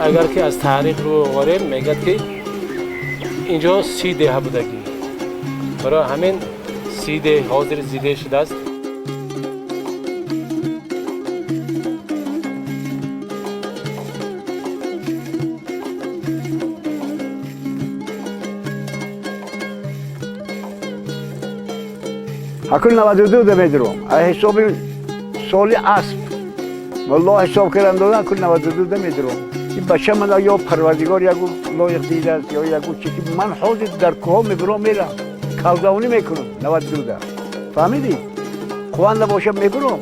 Агар ки аз таърих рӯ оварем, мегӯяд ки инҷо 30 деҳа будагӣ. Барои ҳамин 30 деҳ ҳозир зиде шудааст. Ҳакун 92 да медурам. Ҳисоби соли асп. Валлоҳ, ҳисоб кардам, додам, ҳакун 92 да медурам. Ин бача ман ё Парвардигор ягу лоиқ дидааст, ё ягу чи ки ман ҳозир дар кӯҳҳо мебурам, мерам. Калдавонӣ мекунам 92 да. Фаҳмидӣ? Қувват набошам, мебурам.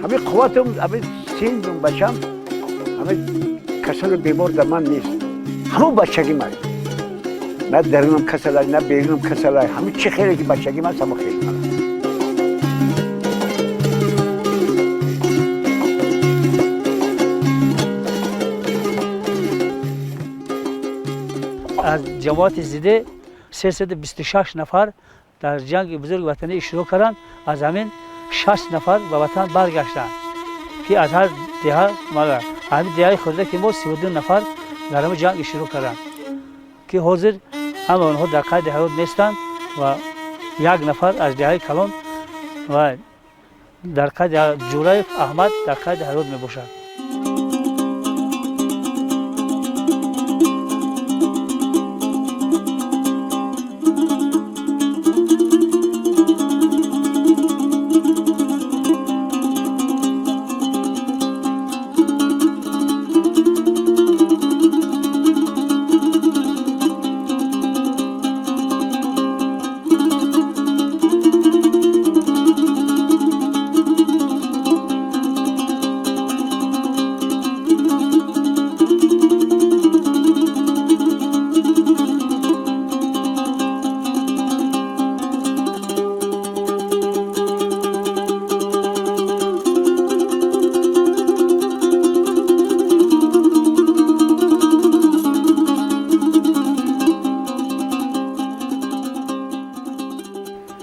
Ҳамин қувватам, ҳамин синдум, бачам, ҳамин касалу бемор дар ман нест. Ҳамон бачагӣ ман. На дарунам касалай, на берунам касалай. Ҳамин чӣ хеле ки бачагӣ ман, ҳамон хеле ман. Аз ҷамоати Зиде 326 нафар дар ҷанги бузурги ватанӣ иштирок карданд. Аз ҳамин 60 нафар ба ватан баргаштанд, ки аз ҳар деҳа, ҳамин деҳаи хурда ки мо, 32 нафар дар ҳамин ҷанг иштирок карданд, ки ҳозир ҳама онҳо дар қайди ҳаёт нестанд ва як нафар аз деҳаи калон ва дар қайди, Ҷураев Аҳмад, дар қайди ҳаёт мебошад.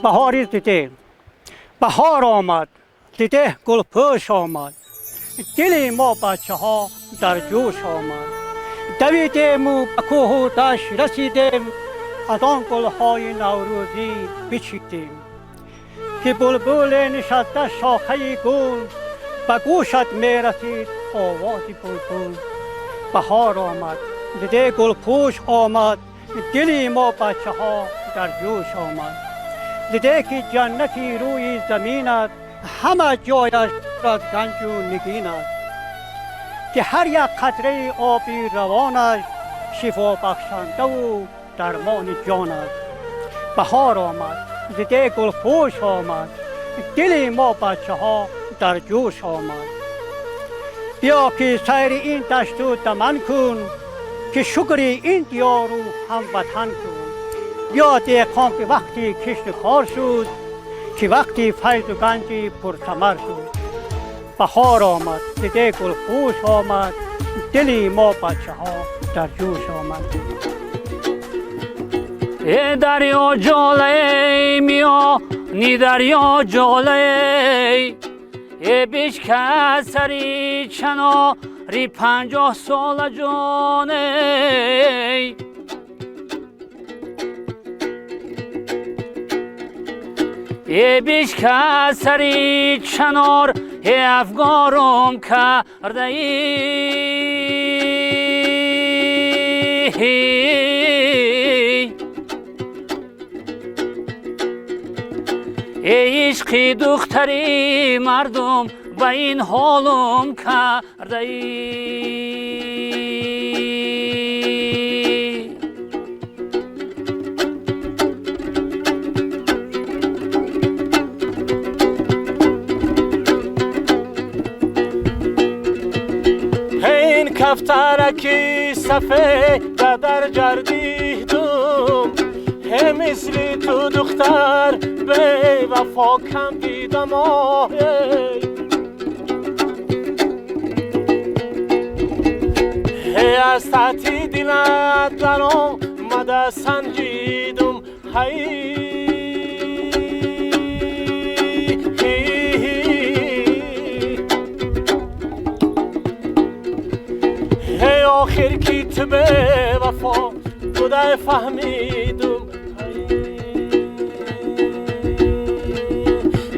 Баҳори Зиде. Баҳор омад, Зиде гулпӯш омад, дили мо бачаҳо дар ҷӯш омад. Давидему ба кӯҳу дашт расидем, аз он гулҳои наврӯзӣ бичидем, ки булбуле нишаста шохаи гул, ба гӯшат мерасид овози булбул. Баҳор омад, Зиде гулпӯш омад, дили мо бачаҳо дар ҷӯш омад. Зиде ки ҷаннати рӯи замин аст, ҳама ҷояш аз ганҷу нигин аст, ки ҳар як қатраи оби равонаш шифобахшандаву дармони ҷон аст. Баҳор омад, Зиде гулпӯш омад, дили мо бачаҳо дар ҷӯш омад. Биё ки сайри ин дашту даман кун, ки шукри ин диёру ҳамватан кун. Биё деҳқон, ки вақти кишту кор шуд, ки вақти файзу ганҷи пурсамар шуд. Баҳор омад, Зиде гулпӯш омад, дили мо бачаҳо дар ҷӯш омад. Э дарё ҷолаи миёни дарё ҷолаи, э бишка сари чанори 50 сола ҷоней. Э бишка сари чанор, э афгорум кардаи. Эй ишқи духтари мардум, ба ин ҳолум кардаи. Ин кафтараки сафед дар ҷардидум, ҳе мисли ту духтар бевафо кам дидам. Аз таҳти дилат даромада санҷидум, ҳай. Ҳей, охир ки ту бевафо будай фаҳмидум,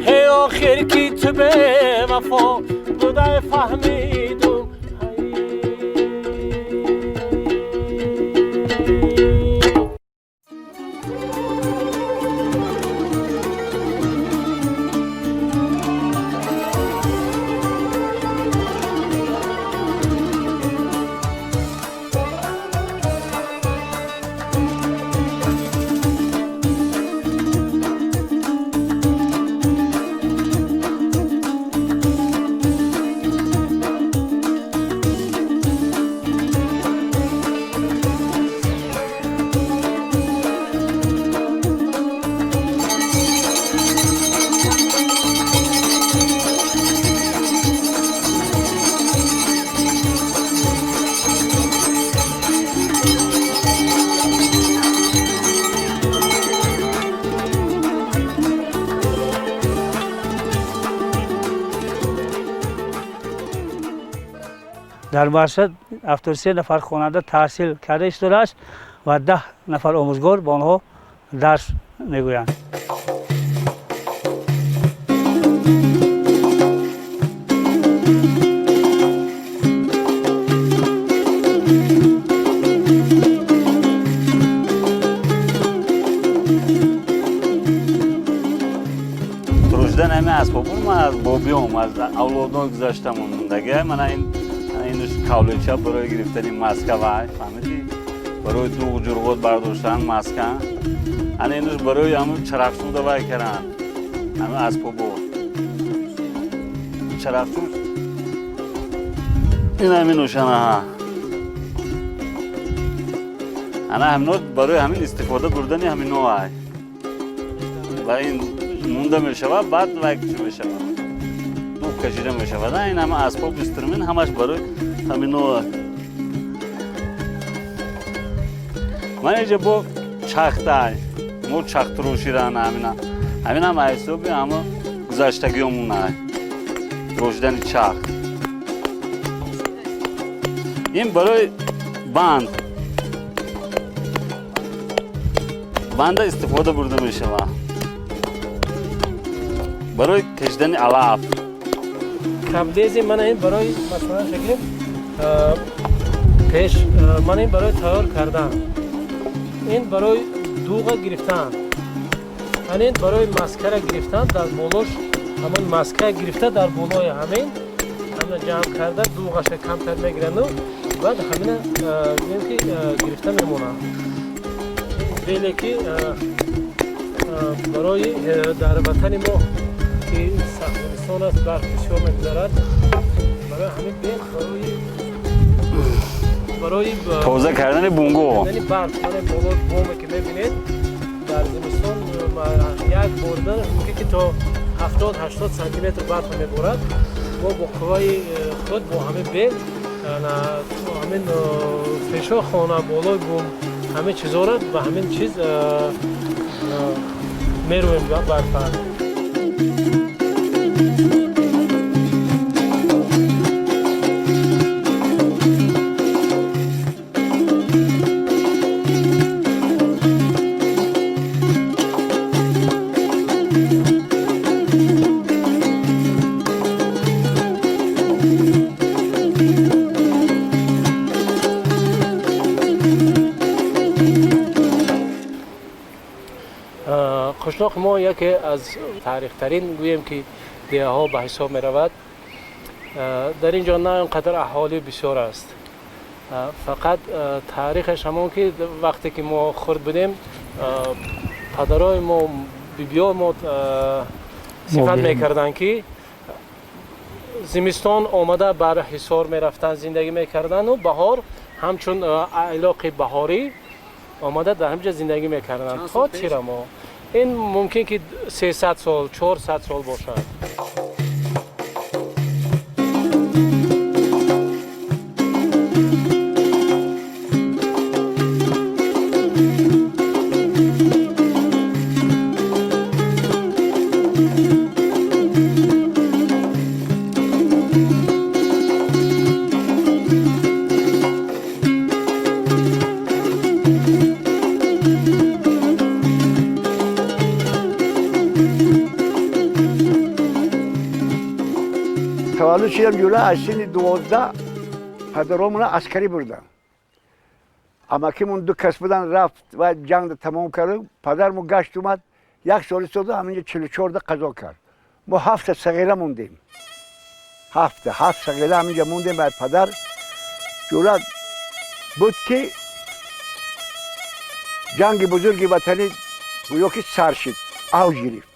ҳей, охир ки ту бевафо будай фаҳмидум. Дар муассиса 73 нафар хонанда таҳсил карда истодааст ва 10 нафар омӯзгор ба онҳо дарс мегӯянд. Турушдан ҳамин асбобҳо ман аз бобиём, аз авлодон гузаштам мондага. Мана ин инаш кавлеча барои гирифтани маска, вай фаҳмидӣ, барои дуғ ҷурғот бардоштан маска. Ана инаш барои ҳамун чарахсуда вай каран, ҳамин асбобо чарахсуд, ин ҳамин ошанаҳа. Ана ҳамино барои ҳамин истифода бурдани ҳамино ай ва ин монда мешавад, баъд вай чӣ мешавад, дуғ кашида мешавад. Ин ҳама асбоб инструмент ҳамаш барои ҳамино. Ман инҷа бо чахтай мо чахтуроширан, ҳамина ҳаминам ҳисоби ҳама гузаштагиёмонай, рошидани чах. Ин барои банд, банда истифода бурда мешавад барои кашидани алаф. Кабдези мана ин барои, масалан, шакли пеш, мана ин барои тайёр кардан, ин барои дуға гирифтан, ана ин барои маскара гирифтан, дар болош ҳамон маска гирифта, дар болои ҳамин ҳамина ҷамъ карда, дуғаша камтар мегирану баъд ҳамина гӯем ки гирифта мемонанд. Беле ки барои дар ватани мо ки сахт зимистон аст, барф бисёр мегузарад, барои ҳамин бел барои тоза кардани бунгоҳ, барф. Мана боло боме ки мебинед, дар зимистон як борда мумкин ки то 70-80 сантиметр барф меборад. Мо бо қувваи худ бо ҳамин бел ҳамин пешо хона, болои бум, ҳамин чизоро ба ҳамин чиз мерӯем барфа. Қишлоқи мо яке аз таърихтарин, гӯем ки, деҳаҳо ба ҳисоб меравад. Дар ин ҷо на он қадар аҳолӣ бисёр аст, фақат таърихаш ҳамон ки вақте ки мо хурд будем, падарои мо, бибиёи мо сифат мекарданд, ки зимистон омада бар ҳисор мерафтанд, зиндагӣ мекарданду баҳор ҳамчун айлоқи баҳорӣ омада дар ҳамин ҷо зиндагӣ мекарданд то тирамо. Ин мумкин ки 300 сол, 400 сол бошад. Таваллуд шидам ҷура аз синни 12 падаромона аскарӣ бурданд. Амакимон ду кас будан, рафт ва ҷанг тамом кард. Падармо гашт омад, як сол истода, ҳаминҷа 44-да қазо кард. Мо ҳафта сағира мондем. Ҳафт сағира ҳаминҷа мондем. Ай падар ҷура буд ки ҷанги бузурги ватанӣ гӯё ки сар шид, авҷ гирифт.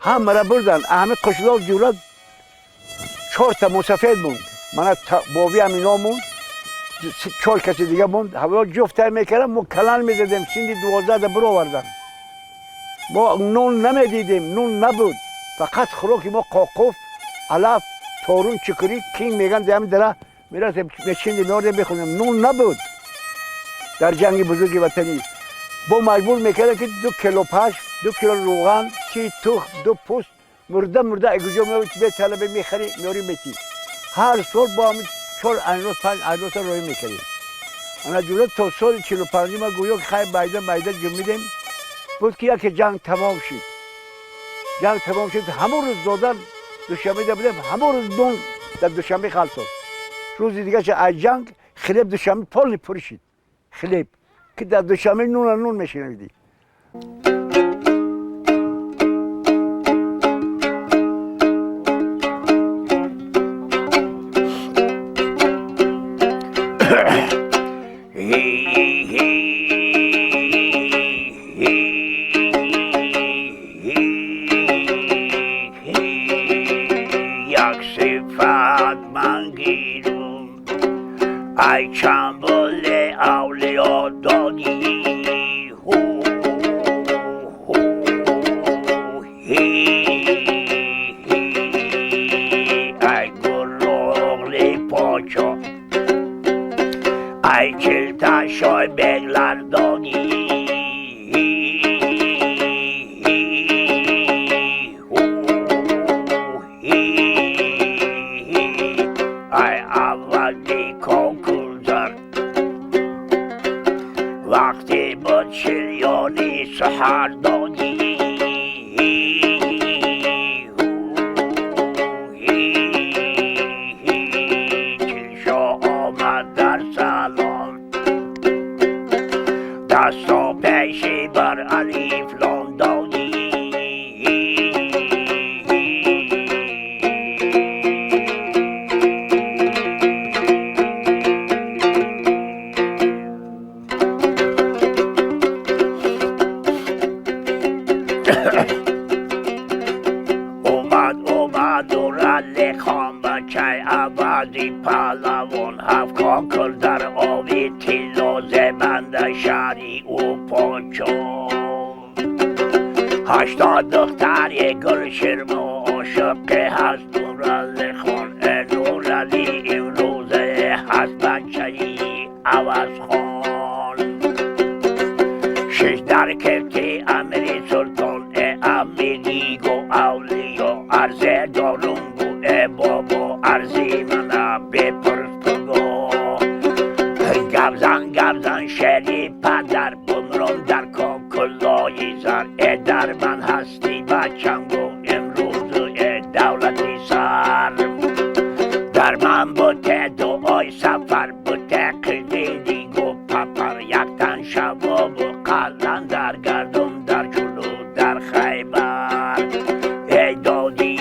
Ҳамара бурданд. Ҳами қишлоқ ҷура чорта мусафед монд. Мана бовиам ино монд, чор каси дига монд. Ҳаво ҷуфтай мекардам, мо калан мезадем, синни 12-да бировардан. Мо нон намедидем, нон набуд. Фақат хӯроки мо қоқуф, алаф, торун, чукурӣ, кинг меган, ҳами дара мерафтем, мечиндем, меордем, мехӯрдем. Нон набуд дар ҷанги бузурги ватанӣ. Бо маҷбур мекардем ки 2 кило пашм, 2 кило рӯған, си тухм, ду пӯст, мурда мурда куҷо металабе, мехарӣ, меорӣ, метӣ. Ҳар сол бо ҳами чор айнос, панҷ айноса роҳӣ мекардем. Ана ҷура то соли 45 ма гӯё ки хай майда майда ҷумидем. Буд ки яке ҷанг тамом шид. Ҷанг тамом шид, ҳамон рӯз додан Душанбеда будем, ҳамон рӯз нон дар Душанбе халтод. Рӯзи дигаша аз ҷанг хлеб Душанбе полный пур шид. Хлеб ки дар Душанбе нуна нун мешинавидӣ. Як сифат ман гирум, ай чамбуле авлиё додӣ, ҳу ҳу ҳи ҳи, ай гурроғли почо, ай чилташой беглар додӣ, ҳу ҳи ҳи, ай аввали кокулзар вақте буд ширёни саҳар додӣ, ҳу ҳи ҳи, чилшо омад дар салом, дасто пеши бар алиф лом додӣ. Омад, омад Нуралли хон, бачаи аввали паҳлавон, ҳафт кокул дар оби тилло, зебанда шаҳри ӯ подшо, 80 духтари гулширмо ошиқе ҳаст Нуралли хон. Э Нуралли имрӯзе ҳаст бачаи Авазхон, шиш дар кифти амири султон, э амиригу авлиё, арзе дорумгу, э бобо, арзи мана бепурс пуго. Гапзан, гапзан, шери падар, бумрон дар кокуллои зар, э дар ман ҳасти бачамгу, имрӯзу э давлати сар дар ман буте, дуои сафар буте, қилдидигу папар, яктан шабобу қаландар гардум дар чулу дар Хайбар, эй додӣ.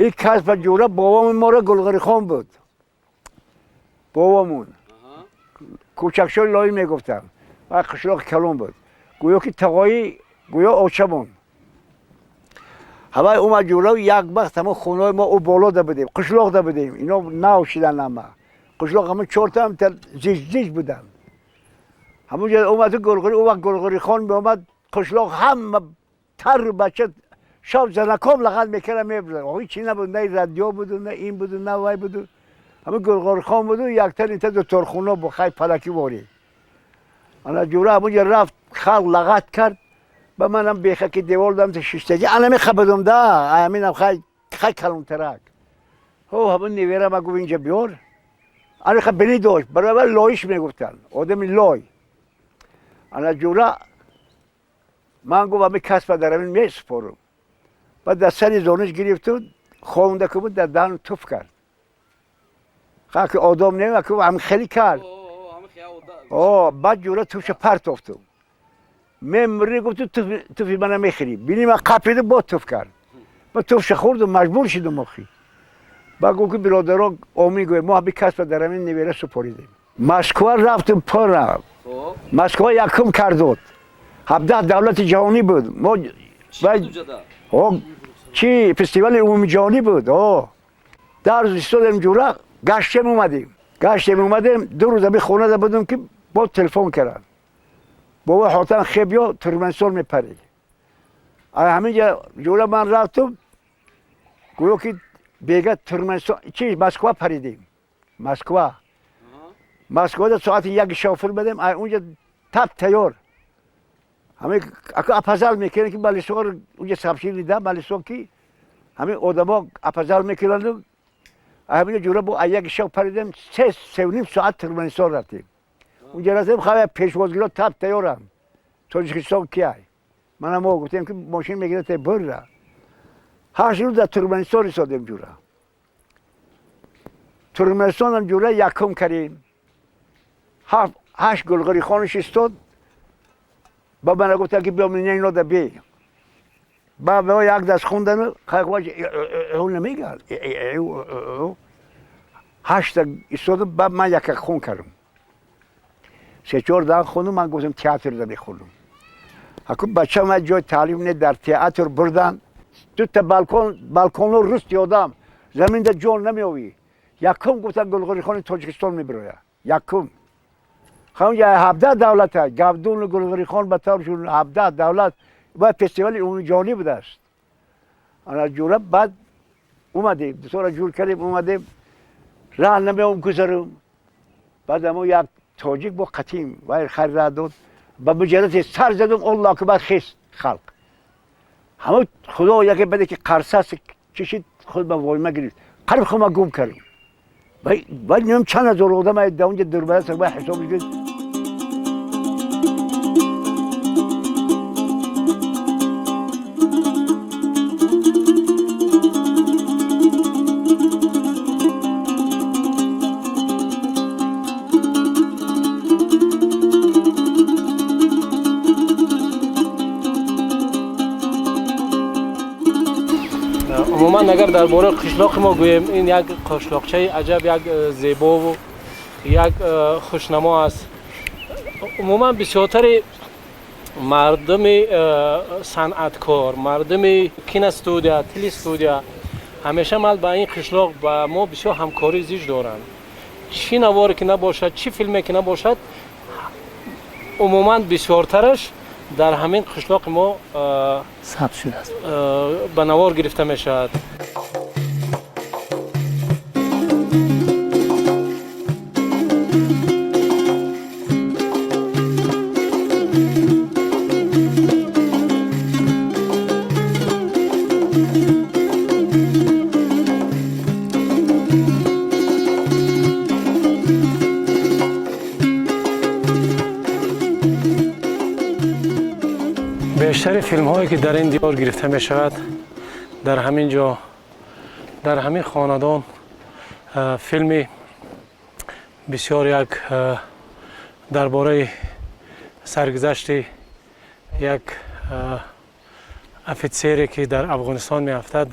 Ин касба ҷура бобомон моро Гулғирихон буд. Бобомон кӯчакшои лоӣ мегуфтанд ва қишлоқи калон буд. Гӯё ки тағоӣ, гӯё очамон. Ҳавай омад ҷура, як вақт ҳамон хонаҳои мо ӯ болода будем, қишлоқда будем. Ино нав шидан ҳама. Қишлоқ ҳамон чорта ҳам зич зич буданд. Ҳамонҷо омад Гулғири, ӯ вақт Гулғирихон меомад, қишлоқ ҳама тару бача шаб занаком лағат мекардам, мебурданд. Ҳеҷ чиз набуд, на радио буду, на ин буду, на вай буду. Ҳамин Гулғирихон буду, яктан инта дуторхуно бо хай палакӣ ворӣ. Ана ҷура ҳамонҷо рафт, халқ лағат кард, ба манам бехаки девор дам шиштагӣ, ана мехабадум да, ҳаминам хай хай калонтарак. Ҳо ҳамон невера ма гуфт инҷа биёр. ана бини дошт, баробар лоиш мегуфтанд, одами лой. Ана ҷура ман гуфт ами касба дар амин месупорам. Баъд дар сари зониш гирифту хонда ки буд дар даҳану туф кард. Ки одом не, ам хеле кард. Баъд ҷура туфша партофтум. Мемри гуфту туфи мана мехӯрӣ. Бини ман қапиду бо туф кард. Ба туфша хӯрдум, маҷбур шудум охи. Баъд гуфт ки бародаро омин гӯед, мо ҳами касба дар амин невера супоридем. Москва рафтум пора. Москва якум кардод. 17 давлати ҷаҳонӣ буд. Мо чи фестивали умумиҷаҳонӣ буд. 10 рӯз истодем ҷура, гаштем омадем. Гаштем омадем, 2 рӯз ами хонада будем ки бо телефон карданд. Бобо Ҳотам хеб биё, Туркманистон мепарӣ. Ҳаминҷа ҷура ман рафтум, гӯё ки бега Туркманистон чи Москва паридем. Москва. Москвада соати 1 шофир будем, унҷа тап тайёр. Ҳамин апазал мекунанд ки балисор унҷа сабшир дида, балисор ки ҳамин одамо апазал мекунанд. Ҳаминҷа ҷура бо 1 шаб паридем, 3-3.5 соат Туркманистон рафтем. Унҷа рафтем, хабар пешвозгиро тап тайёрам. Тоҷикистон кияй? Мана мо гуфтем ки мошин мегирад бурра. 8 рӯз дар Туркманистон истодем ҷура. Туркманистонам ҷура якум кардем. 8 гулғирихонаш истод. Ба мана гуфтанд ки биё минаинода бе. Ба ба як даст хондану намегӯяд. 8 истодам, ба ман яка хон кардам. 3-4 даҳ хондум, ман гуфтам театрда мехонам. Аку бачам аз ҷои таълим не дар театр бурдан. 2 та балкон, балконро руст ёдам. Заминда ҷон намеовӣ. Якум гуфтан Гулғирихони Тоҷикистон мебирояд. Якум. Ҳамҷа 17 давлат аст. Гавдуну Гулғирихон ба тавршун 17 давлат ва фестивали умумиҷаҳонӣ будааст. Ана ҷура баъд омадем, дутора ҷур кардем, омадем. Раҳ намеом гузарам. Баъд амо як тоҷик бо қатим вай хайр раҳ дод. Ба муҷарради сар задум, Аллоҳу акбар хест халқ. Ҳама худо яке баъде ки қарсас чишид, худ ба войма гирифт. Қариб худ ма гум кардем. Вай ним чанд ҳазор одам дар онҷа дурбара сар ҳисоб мекунед. Умуман агар дар бораи қишлоқи мо гӯем, ин як қишлоқчаи аҷаб, як зебову як хушнамо аст. Умуман бисёртари мардуми санъаткор, мардуми киностудия, телестудия ҳамеша мал ба ин қишлоқ ба мо бисёр ҳамкорӣ зич доранд. Чӣ наворе ки набошад, чӣ филме ки набошад, умуман бисёртараш дар ҳамин қишлоқи мо сабт шудааст, ба навор гирифта мешавад. Бештари филмҳое ки дар ин диёр гирифта мешавад, дар ҳамин ҷо, дар ҳамин хонадон филми бисёр як дар бораи саргузашти як офитсере ки дар Афғонистон меафтад,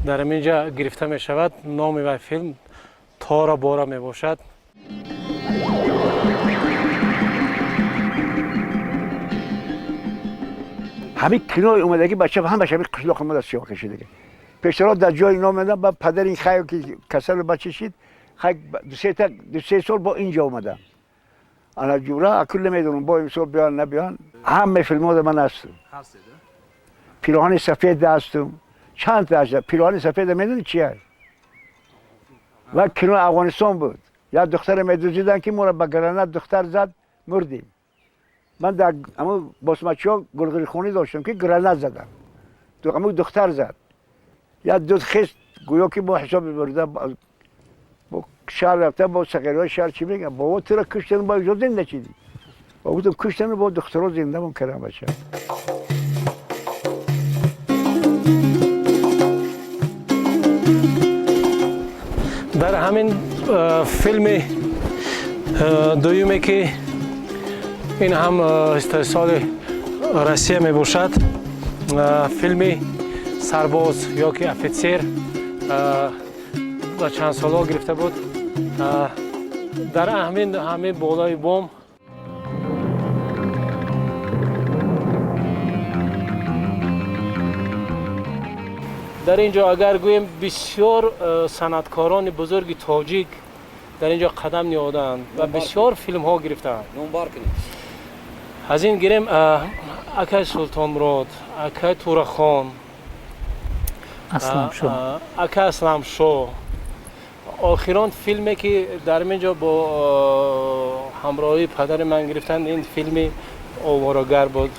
дар ҳамин ҷо гирифта мешавад. Номи вай филм Тора Бора мебошад. Ҳамин кинои омадагӣ бача ҳамаш ҳамин қишлоқ омада сиёҳ кашидаги. Пештарҳо дар ҷои ино омадам, ба падари ин хайр ки касалу бача шид, хай 2-3 сол бо инҷо омадам. Ана ҷура акул намедонам бо имсол биён набиён. Ҳама филмҳода ман ҳастам. Пироҳани сафед ҳастам. Чанд та ҳаст. Пироҳани сафеда медонӣ чи аст? Ва кинои Афғонистон буд. Як духтаре медузиданд ки моро ба гранат духтар зад, мурдем. Ман дар ҳамон босмачиҳо гулғирихонӣ доштам ки гранат задам. Ҳамон духтар зад. Як дуд хест, гӯё ки мо ҳисоб мебурда Бо шаҳр рафта, бо сағирҳои шаҳр чӣ мегӯям? Бобо, туро куштан, бо ҷо зинда чидӣ? Бо гуфтам, куштану бо духтаро зиндамон кардам, бача. Дар ҳамин филми дуюме, ки ин ҳам истеҳсоли Россия мебошад, филми сарбоз ё ки офитсер ба чанд солҳо гирифта буд, дар ҳамин болои бом. Дар ин ҷо агар гӯем, бисёр санъаткорони бузурги тоҷик дар ин ҷо қадам ниҳодаанд ва бисёр филмҳо гирифтаанд. Аз ин гирем, акай Султонмурод, акай Турахон, акай Асламшоҳ. Охирон филме, ки дар ин ҷо бо ҳамроҳии падари ман гирифтанд, ин филми Оворогар буд.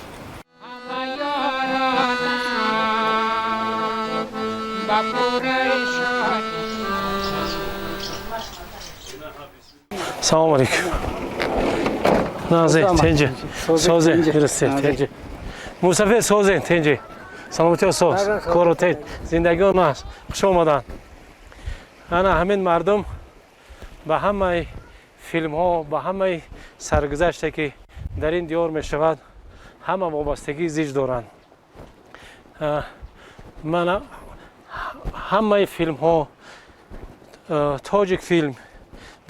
Салому алейкум. Назе, тенҷи. Созе, дурусте, тенҷи. Мусафир, созе, тенҷи. Саломатиё соз. Кору тенҷ. Зиндагиё нас. Хуш омаданд. Ана ҳамин мардум ба ҳамаи филмҳо, ба ҳамаи саргузаште, ки дар ин диёр мешавад, ҳама вобастагии зич доранд. Мана ҳамаи филмҳо, тоҷик филм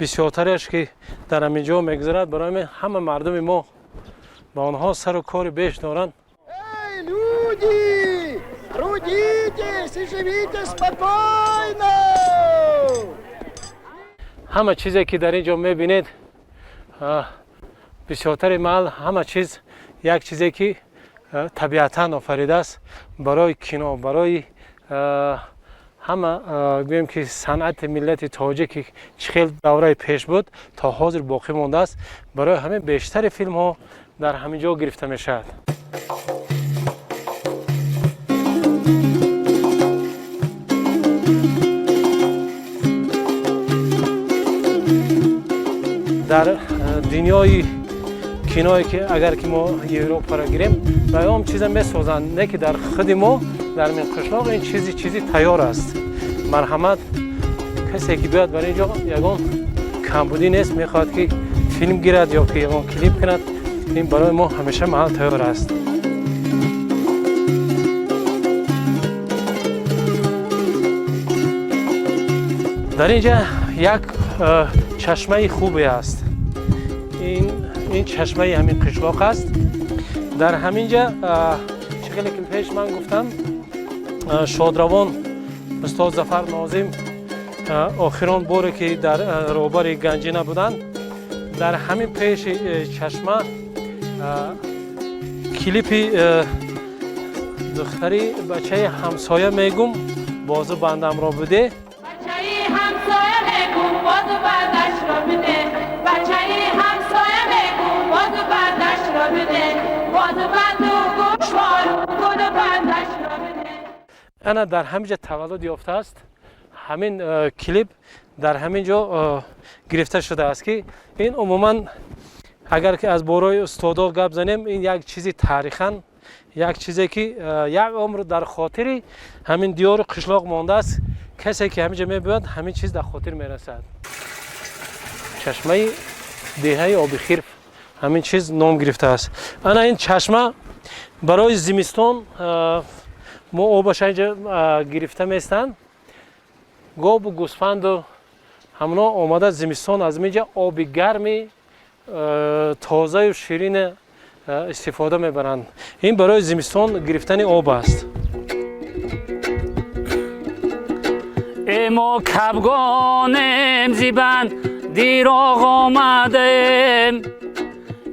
бисёртараш, ки дар ҳамин ҷо мегузарад, барои ҳамин ҳама мардуми мо ба онҳо сару кори беш доранд. Люди, трудитесь и живите спокойно! Ҳама чизе, ки дар ин ҷо мебинед, бисёртари маҳал ҳама чиз як чизе, ки табиатан офаридааст барои кино, барои ҳама, гӯем ки санъати миллати тоҷик, ки чӣ хел давраи пеш буд, то ҳозир боқӣ мондааст. Барои ҳамин бештари филмҳо дар ҳамин ҷо гирифта мешавад. Дар дунёи киное, ки агар ки мо Европаро гирем, ба он чиза месозанд, не ки дар худи мо, дар минқишлоқ ин чизи тайёр аст. Марҳамат, касе ки биёяд бар ин ҷо, ягон камбудӣ нест. Мехоҳад ки филм гирад ё ки ягон клип кунад, ин барои мо ҳамеша маҳал тайёр аст. Дар ин ҷа як чашмаи хубе аст. Ин чашмаи ҳамин қишлоқ аст. Дар ҳамин ҷа, чӣ хеле ки пеш ман гуфтам, шодравон устод Зафар Нозим охирон боре, ки дар роҳбари Ганҷина буданд, дар ҳамин пеши чашма клипи духтари бачаи ҳамсоя мегум, бозу бандамро буде. Бачаи ҳамсоя мегум, бозу бандашро биде. Бачаи ҳамсоя мегум, бозу бандашро биде. Бозу банду гӯшвору гуду бандашро биде. Ана дар ҳамин ҷа таваллуд ёфтааст. Ҳамин клип дар ҳамин ҷо гирифта шудааст, ки ин умуман, агар ки аз бораи устодо гап занем, ин як чизи таърихан, як чизе, ки як умр дар хотири ҳамин диёру қишлоқ мондааст. Касе ки ҳамин ҷо мебиёяд, ҳамин чиз дар хотир мерасад. Чашмаи деҳаи Обихирф ҳамин чиз ном гирифтааст. Ана ин чашма барои зимистон мо обаша инҷа гирифта местанд. Гову гӯсфанду ҳамоно омада, зимистон аз инҷа оби гарми тозаю ширин истифода мебаранд. Ин барои зимистон гирифтани об аст. Э, мо кабгонем, зибанд дироғ омадаем.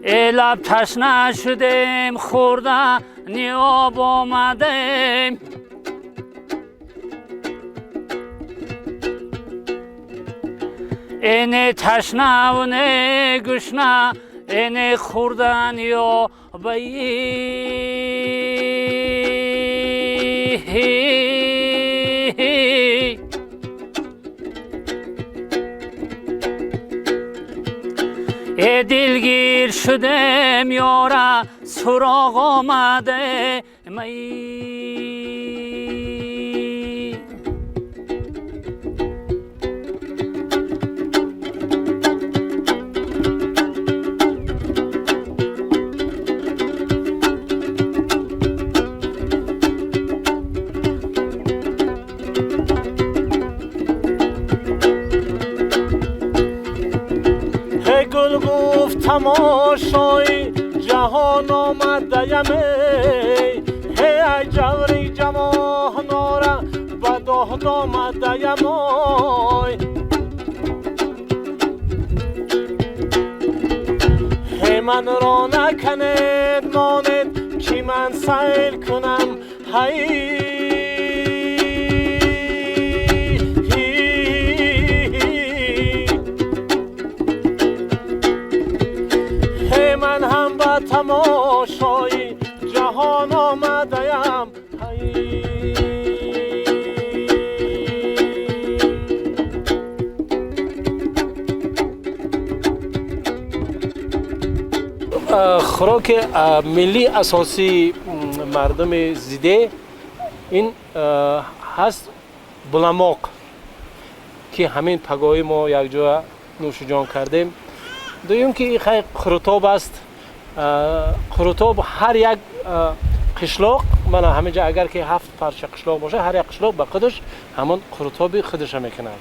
Э, лаб ташна шудем, хӯрда ни об омадаем. Э, не ташнаву не гушна, э, не хӯрдани обаи. Дилгир шудем ёра суроғ омаде май. Гул гуфт тамошои ҷаҳон омадаям эй, эй ҷаври ҷавонора ба доҳд омадаям ой. Ҳей манро наканед монед ки ман сайр кунам ҳай. Ман ҳам ба тамошои ҷаҳон омадаям. Хӯроки миллии асосии мардуми Зиде ин ҳаст буламоқ, ки ҳамин пагоҳи мо якҷоя нӯшиҷон кардем. Дуюм ки хай қурутоб аст. Қурутоб ҳар як қишлоқ, мана ҳаминҷа агар ки 7 парча қишлоқ бошад, ҳар як қишлоқ ба худаш ҳамон қурутоби худашро мекунад.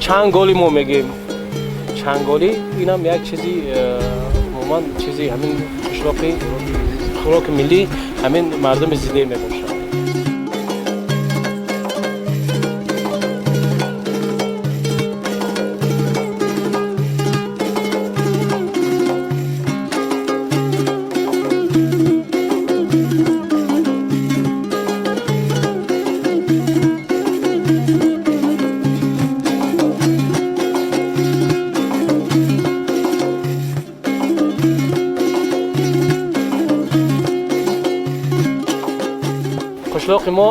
Чанголи мо мегӯем. Чанголи инам як чизи умуман чизи ҳамин қишлоқи хӯроки миллӣ ҳамин мардуми Зиде мебошад. Қишлоқи мо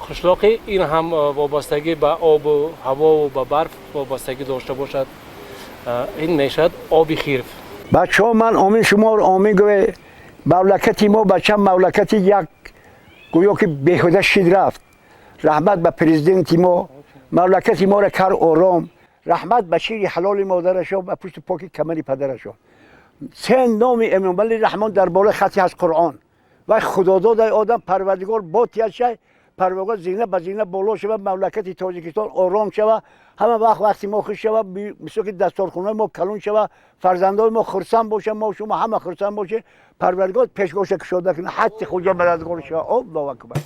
қишлоқи ин ҳам вобастагӣ ба обу ҳавову ба барф вобастагӣ дошта бошад. Ин мешавад оби хирф. Бачаҳо, ман омин шуморо омин гӯе. Мамлакати мо бача мамлакати як гӯё ки беҳуда шид рафт. Раҳмат ба президенти мо, мамлакати моро кар ором. Раҳмат ба шири ҳалоли модарашон, ба пушти поки камари падарашон. Се номи Эмомалӣ Раҳмон дар болои хати ҳаст Қуръон. Вай худододаи одам Парвардигор ботияд шай, Парвардигор зина ба зина боло шава, мамлакати Тоҷикистон ором шава, ҳама вақт вақти мо хуш шава, мисол ки дастархонаи мо калон шава, фарзандои мо хурсанд бошанд, мо шумо ҳама хурсанд бошем. Парвардигор пешгоҳша кушода кунад, ҳатти хуҷа мададгор шава. Аллоҳу акбар.